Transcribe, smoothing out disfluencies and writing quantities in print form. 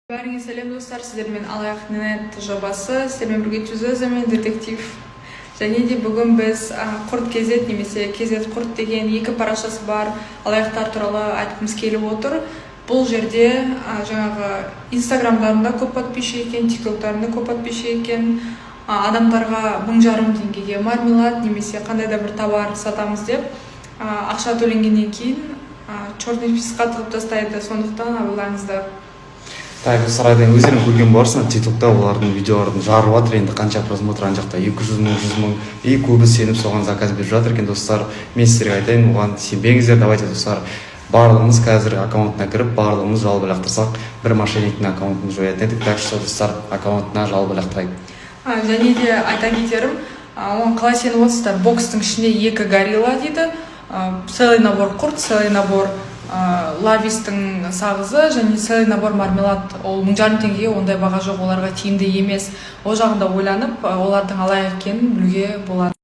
Бәріңе сәлем, достар! Сіздермен Алаяқ нет жобасы, сіздермен бірге Чузеза мен детектив. Және де бүгін біз Құрт kz немесе kz Құрт деген екі парақшасы бар алаяқтар туралы айтқымыз келіп отыр. Бұл жерде жаңағы инстаграмдарында көп подписчик екен, тиктоктарында көп подписчик екен. Адамдарға 1500 теңгеге мармелад немесе қандай да бір товар сатамыз деп, ақша төленгеннен кейін черный список қа тығып тастайды. Сондықтан абайлаңыздар. Так, достар, айтайын, өздерің көрген боларсыңдар, Тиктокта олардың видеоларын жарып жатыр енді. Қанша просмотр ана жақта, 200 000, 100 000, и көбі сеніп, соған заказ беріп жатыр екен. Достар, мен сіздерге айтайын, оған сенбеңіздер. Давайте, достар, барлығымыз қазір аккаунтына кіріп, барлығымыз жалоба лақтырсақ, бір мошенниктің аккаунтын жоятын едік. Так что, достар, аккаунтына жалоба лақтырайық. Және де айта кетерім, оған қалай сеніп отырсыздар? Бокстың ішінде екі горилла дейді, целый набор құрт, целый набор лавистің сағызы және целый набор мармелад. Ол 1500 теңгеге ондай баға жоқ, оларға тиімді емес. Ол жағында ойланып, олардың алаяқ екенін білуге болады.